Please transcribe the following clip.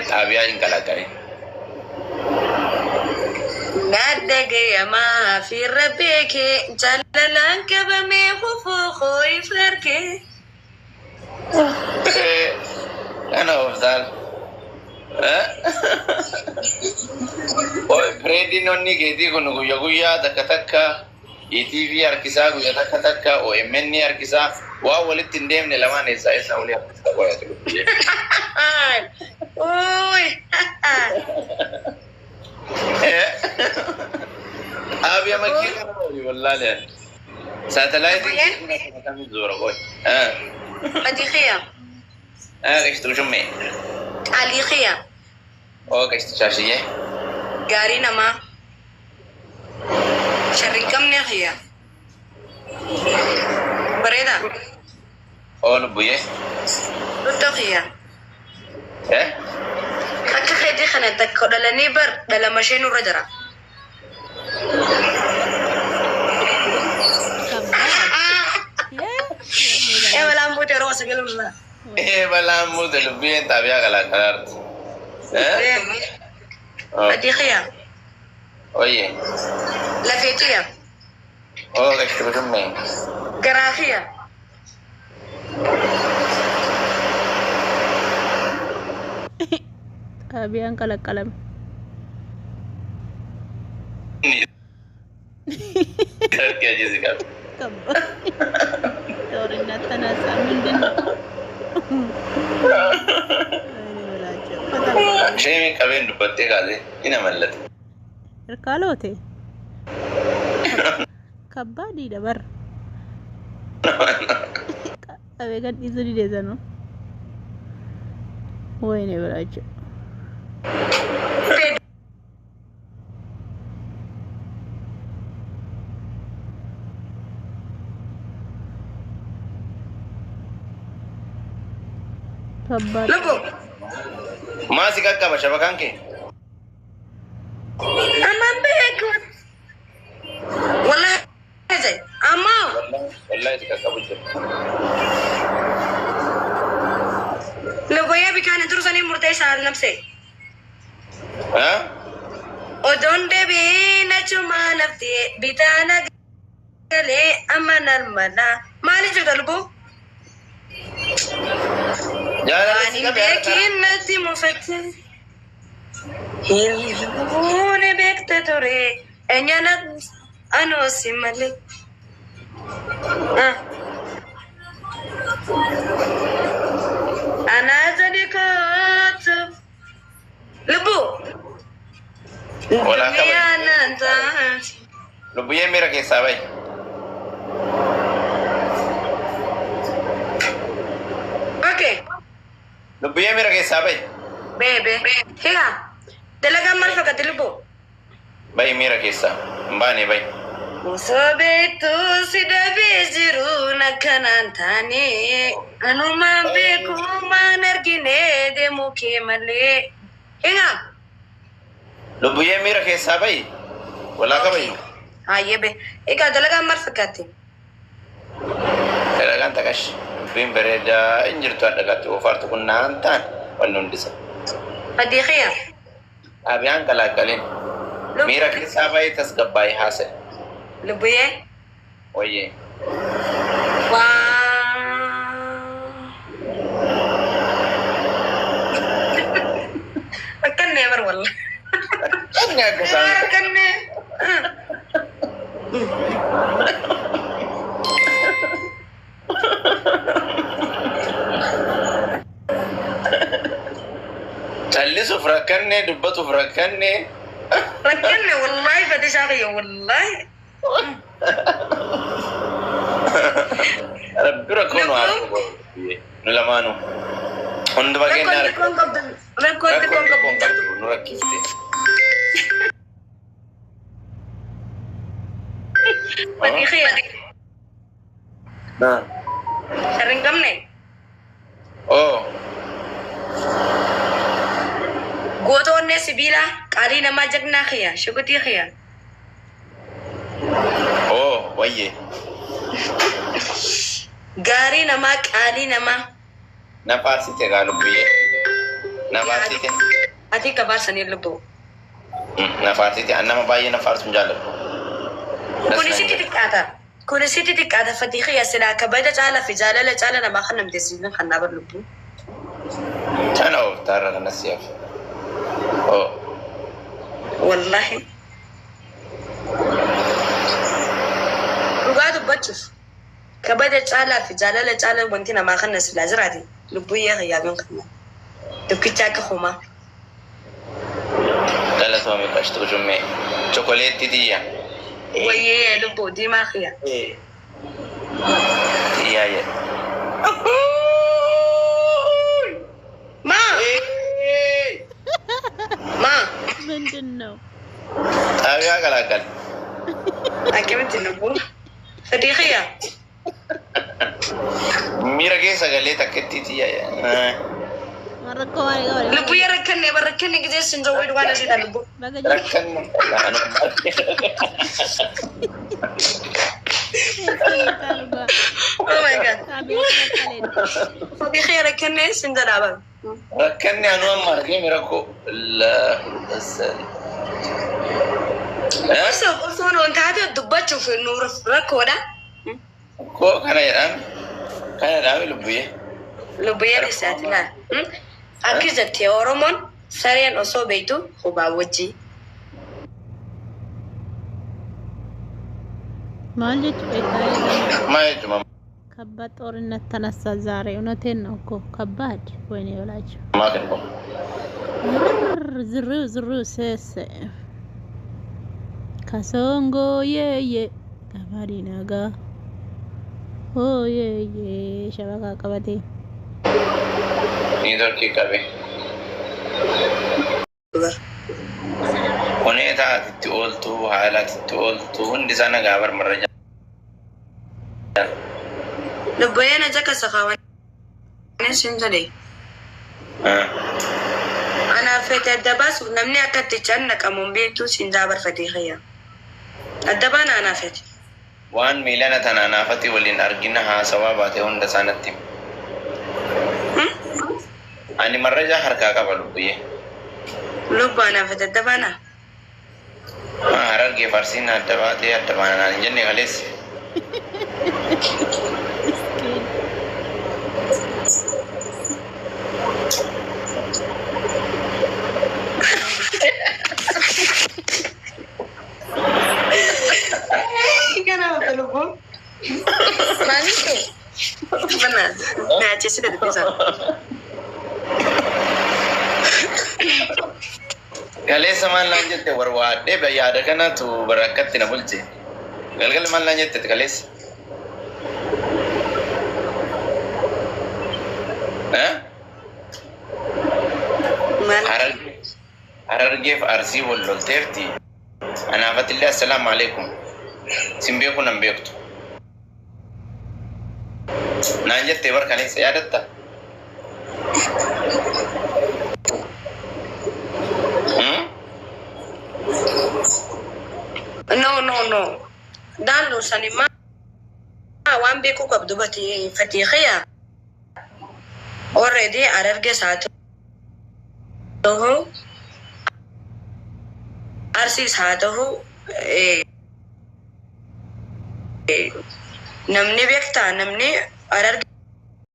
Xaabiyaa hin qalaqqalin. Nadhagayamaa fi rabbeekee jaalalaan qabamee hufuu hooyi farkee. Kana ooftaan. Pireediin onni keetii kun guyya guyyaa takka takka ETV harkisaa, guyya takka takka OMN harkisaa, waan walitti hin deemne lamaan eessaa eessaa walii harkisaa qoyatu. Uy. Xaabiyaa makiina kana walii wallaalee. Saatalaayitiin kamiin zoora qoy. Ati khiya. Qishtuu shummee. Qaalii khiya. Oo qishtu shaashiyyee. Gaarii namaa. Sharri hin qabne khiya. Bareeda. Oo lubbuyyee. Luttoo khiya. Akka keetii kana takka dhalanii bar dhalama ishee nurra jira. ከባድ Balaan buute yeroo sagalee Balaan buute lubbiyyeen xaabiyaa qalaqqalaarti. Ati khiya. Oye. Lafeetiya. Oo qishtu shummee. Garaa khiya. ጣቢያን ቀለቀለም። ከባድ ጦርነት ተነሳ። ምንድን ነው? ወይኔ በላቸው። Isheen qabeen dubbattee kaasee ni namallate. እርካሎቴ ከባድ በር qabee gadhiisuu dideessa ነው። ወይኔ በላቸው። ከባድ Lubbu. Maa si qaqqaba shabakaan kee? Amma beeku. Wallahi amma Wallahi si qaqqabu jira. Lubboyyaa bikaan tursanii murteessaa nabsee. Odoon deebiin achumaa naftee bitaa nagalee amma nan mala. Maali jirta lubbu? Jaalala Waan si hin qabee harka. beekin natti mufatte. Hir'uun beekte ture. Eenyana anoo si malee. Anaa sadi kootu. Lubbu. Walaa kabaja. Duniyaa naan taate. Lubbiyyeen miira keessaa bahi. Okay. Lubbiyyeen miira keessaa bahi. Bebe. Higa. Dalagaan maal fakkaate lubbu? Bahi miira keessaa. Hin baane bahi. Osoo beektuu si dhabee jiruun akkanaan taane anumaan beeku maan argine deemuu kee malee. Higa. Lubbiyyeen miira keessaa bahi. Walaa kabaji. Hayyee be. Egaa dalagaan maal fakkaate? Dalagaan takash. Dubbiin bareedaa hin jirtu adda gaatti oofaartu kun naan ta'an wanni hundisa. Adii khiya. Xaabiyaan qalaqqalin. Miira keessaa bahi tasgabbaa'ee haasa'e. Lubbuyyee. Wayyee. Waa. Rakkannee bar walla. Inni akka isaan Rakkannee. Callisuuf rakkannee dubbatuuf rakkannee. Rakkanne wallahi fatishaa kiyya wallahi. Rabbi rakkoo nu haa nu lamaanuu. Hunduma keenya Rakkoon xiqqoon qabdu. Rakkoon xiqqoon rakkoon qabdu. qabdu nu rakkifte. Fatii kiyya. Sharri hin qabne. Oo. Gootonnee sibiilaa qaalii namaa jagnaa kiyya shukutii kiyya. Oo wayyee. Gaarii namaa qaalii namaa. Na faarsite gaa lubbiyyee. Na faarsite. Ati kabaarsanii lubbuu. Na faarsite. An nama baay'ee na faarsu hin jaalladhu. Kuni sitti xiqqaata. Kuni sitti xiqqaata fatii xiyya silaa kabaja caalaa fi jaalala caala namaa kan namteessifne kan naa bar lubbuu. Tana ooftaarra kanas si'aaf. Oh. Wallahi. Dhugaa dubbachuuf kabaja caalaa fi jaalala caalaa wanti namaa kan silaa jiraate lubbuu yaa xiyyaa kan Dukkicha akka homaa. Galatoomi qashtuu shummee. Chokoleetti tiyya. Wayyee lubbuu diimaa xiyya. Tiyyaa jedha. Maa maa ምንድን ነው? Xaabiyaa qalaaqal. Akkamitti lubbuu? Fedhii xiyya. Miira keessa galee takkitti tiyyaa jedha. Marrakkoo maal qaba? Lubbuu yaa rakkanne barrakkanne gisee sin jawwee dhugaan asii lubbuu. Baga jiru. Rakkanne. Oh my God. Xaabiyaa qalaqqaleen. Fedhii xiyya rakkanne sin jedhaa. Rakkanne anu amma argee miira koo. Osoo osoo nuun taate dubbachuuf nu rakkoodha. Koo kana jedhaan. Kana jedhaan lubbuyyee. Lubbuyyeen isaati laal. Akki jettee Oromoon sareen osoo beektu hubaa wajji. ማን jechuudha? Maal jechuudha? ከባድ ጦርነት ተነሳ ዛሬ። እውነቴን ነው እኮ ከባድ። ወይኔ በላቸው። Maal kennu? ዝሩ ዝሩ ስስ ከሶንጎ የየ ገባሪ ነጋ ሆየየ ሸበካ ቀበቴ Niitoorkii qabe. Huneetaa ati itti ooltu, haala ati itti ooltu, hundi isaa nagaa barmarra jira. Lubbuyyeen aja kasa kaawwan sin jedhe. Anaaf fete adda baasuuf namni akka itti cannaqamu hin beektu sin daabarfatee xiyya. Adda baana anaaf fete. Waan miilana tana naafati waliin argina haasawaa baate hunda isaa natti himi. Ani marrajaa harkaa qaba lubbuyyee. Lubbu anaaf fete adda baana. Harargee farsiin adda baatee adda baana naan hin jenne kaleessa. ምስኪን Kanaaf lubbuu. Maaliif ta'e? Mana nyaachisite dubbisa. Kaleessa maal naan jette warwaadhee yaada kanatu barakkatti na bulche. Galgala maal naan jette kaleessa? Eh? Maal? Harargeef Arsii wal lolteerti. Anaafatillee assalaamu alaikum. Sin beeku nan beektu. Naan jettee bar kaleessa yaadatta? Hmm? No, no, no. Daalloo sani maa waan beekuu qabdu bati fatii xiyya. Already Harargees haa ta'u Arsiis haa ta'u namni beektaa namni Harargee